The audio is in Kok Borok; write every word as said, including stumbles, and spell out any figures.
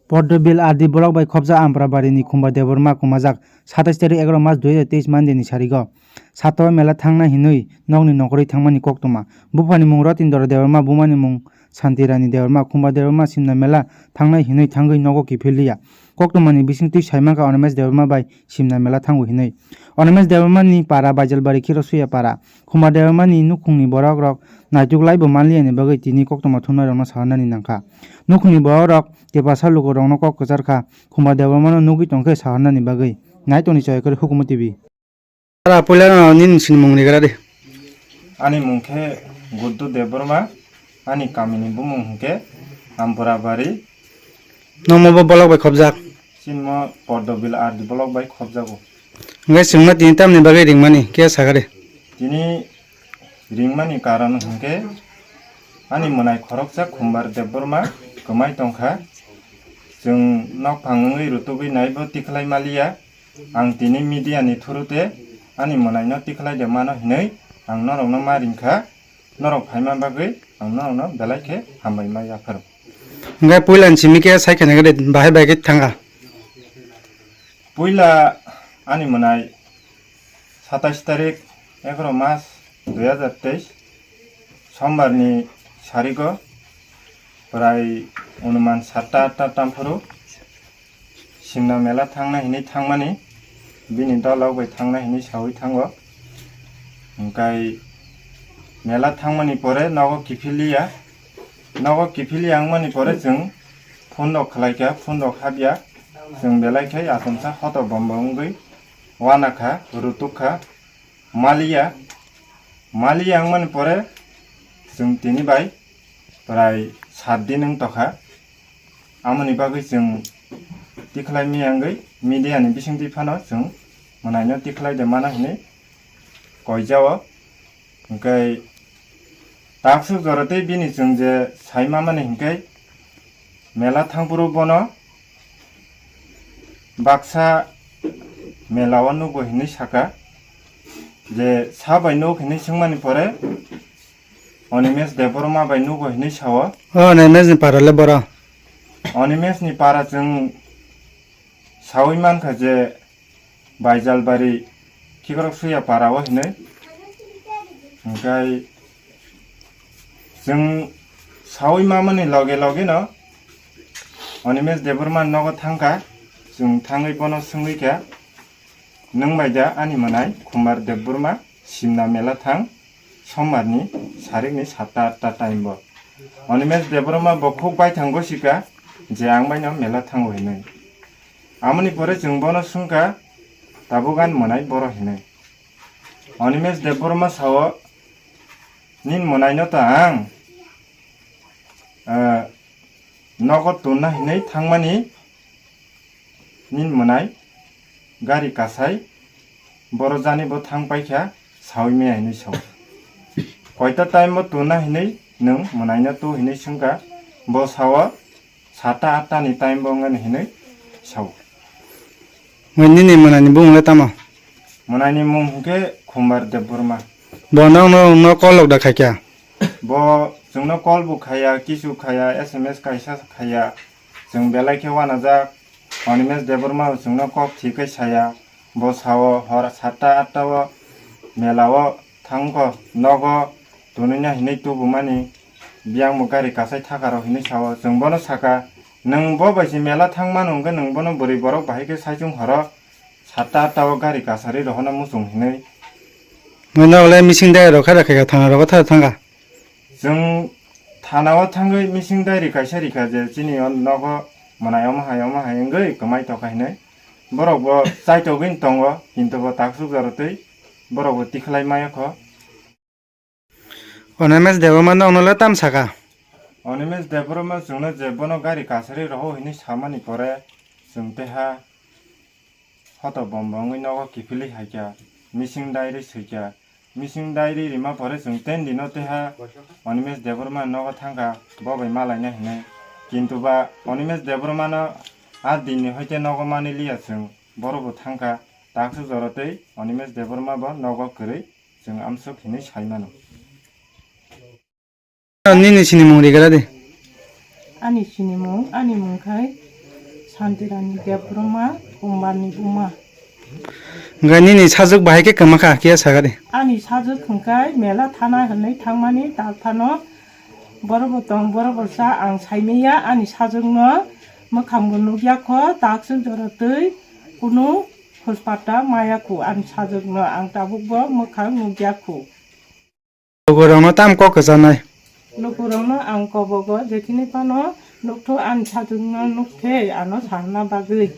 Poddobil R D block bai khobjak Amprabari ni Khumbar Debbarma kwmajak satais tarik egaroh mas dui hajar teis Monday ni sarigo. Sato mela thangnai hinwi nokni nongkhorwi thangmani koktwma. Buphani mung Rotindra Debbarma, bumani mung Santirani Debbarma. Khumbar Debbarma simna mela thangnai hinwi thangwi nogo kiphilliya. Koktwmani bisingtwi saimankha Animesh Debbarma bai simna mela thango hinwi. Animesh Debbarma ni para Baijalbari Khiroksuya para. Khumbar Debbarma ni nukhungni borok rok naituk laibo manliyani bagwi tini koktwma thumnairokno sahornani nangkha. Nukhungni borok rok tepasa lukurokno kok kwcharkha, Khumbar Debbarmano nugwi tongkhe sahornani bagwi. Naitoni Choyakari, Hukumu T V. Ara puila no nini sinimung rigra de. Ani mung khe Guddu Debbarma, ani kamini bumung hwnkhe Amprabari. Nomo bo bolok bai khobjak. Sinmo Poddobil R D block bai khobjago. Hwnkhe chwngno tini tamni bagwi ringmani khe sakha de. Tini ringmani karon hwnkhe ani mwnai khoroksa Khumbar Debbarma kwmai tongkha. Chwng nokphang wngwi rutugwi naibo tikhlai maliya. Ang tini media ni through te ani mwnaino tikhlai de mano hinwi ang norokno ma ringkha. Norok phaima bagwi ang norokno belai khe hambai ma yapharo. Hwnkhe puila ni simi khe sai khe nai khe bahai bai khe thangkha. Puila ani mwnai satais tarik egaroh mas dui hajar teis Sombar ni sarigo prai onuman satta atta tamphuru simna mela thangnai hinwi thangmani, bini dolok bai thangnai hinwi sawi thango. Hwnkhe mela thangmani pore nogo kiphilliya. Nogo kiphilliya wngmani pore chwng phone rok khlaikha, phone rok habya. Chwng belai khe achomsa hoto bombo wngwi wanakha, rutukha. Maliya, maliya wngmani pore chwng tini bai prai sat din wng tokha. Amoni bagwi chwng tikhlai miya wngwi media ni bisingtwi phano chwng mwnaino tikhlai de mano hinwi koijao. Hwnkhe taksuk jora tei bini chwng je sai mamani hwnkhe mela thangphuru bono baksa mela o nugo hinwi saka, je sa bai nuk hinwi swngmani pore Animesh Debbarma bai nugo hinwi sao. O Animesh ni para le boro. Animesh ni para chwng sawi mankha je Baijalbari Khikrok Suya para o hinwi. Hwnkhe chwng sawi mamani loge loge no Animesh Debbarma nogo thangkha, chwng thangwi bono swngwi kha, "Nwng bai da ani mwnai Khumbar Debbarma simna mela thang sombarni sarikni satta atta time bo?" Animesh Debbarma bo khuk baithang gosika je ang baino mela thango hinwi. Amoni pore chwng bono swngkha, "Tabuk ani mwnai boro hinwi?" Animesh Debbarma sao, "Nini mwnaino to ang, ah, nogo tonna hinwi thangmani, nini mwnai gari kasai boro jani bo thang paikha, sawi maya hinwi sao. Koita time bo tonna hinwi nwng mwnaino tu hinwi swngkha, bo sao, "Sata atta ni time bo wngani hinwi sao." Nini mwnani bumung le tamo? Mwnani mung hwnkhe Khumbar Debbarma. Bo nokno, no call lok da khaikha? Bo chwngno call bo khaya, kisu khaya, S M S kaisa khaya. Chwng belai khe wanajak. Animesh Debbarma chwngno kok thik khe saya. Bo sao hor satta atta o mela o thangkho, nogo tonwi na hinwi tubumani, biyang bo gari kasai thaka rok hinwi sao. Chwng bono saka, "Nwng bo bai se mela thang mano hwnkhe nwng bono bwrwi borok bahai khe saichung horo satta atta o gari kasari rohorna muchung hinwi." Nwng nokle missing diary rok kha rw khaikha, thana rogo thara thangkha. Chwng thana o thangwi missing diary kaisa rikha je chini o nogo mwnai omo hai omo hai wngwi kwmai tokha hinwi. Borok bo chaitogwi tongo, kintu bo taksuk jora twi borok bo tikhlai maya kho. Animesh Debbarma nokno le tam saka? Animesh Debbarma chwngno je bono gari kasari rohor hinwi samani pore chwng teha hoto bombo wngwi nogo kiphilwi haikha, missing diary swikha. Missing diary rima pore chwng ten dino teha Animesh Debbarma nogo thangkha, bo bai malaina hinwi. Kintu ba Animesh Debbarmano aa dinni hoite nogo manwi liya chwng, boro bo thangkha, taksuk jora twi Animesh Debbarma bo nogo kwrwi chwng amsuk hinwi sai mano. Nini sinimung rigra di. Ani sinimung, ani mung khai Santirani Debbarma, Kumbarni buma. Hwnkhe nini sajwk bahai khe kwma kha, kiya sagadi? Ani sajwk hwnkhe mela thana hwnwi thangmani takhano borok bo tong, borok bo cha ang saimanya ani sajwkno mwkhangbo nukya kho, takswk jora twi kunu hospital maya kho ani sajwkno ang tabukbo mwkhang nukya kho. Lukurokno tamo kok kwchanai? Lukurokno ang kobogo jekhini phano nukthok ani sajwkno nukkhe ano sana bagwi.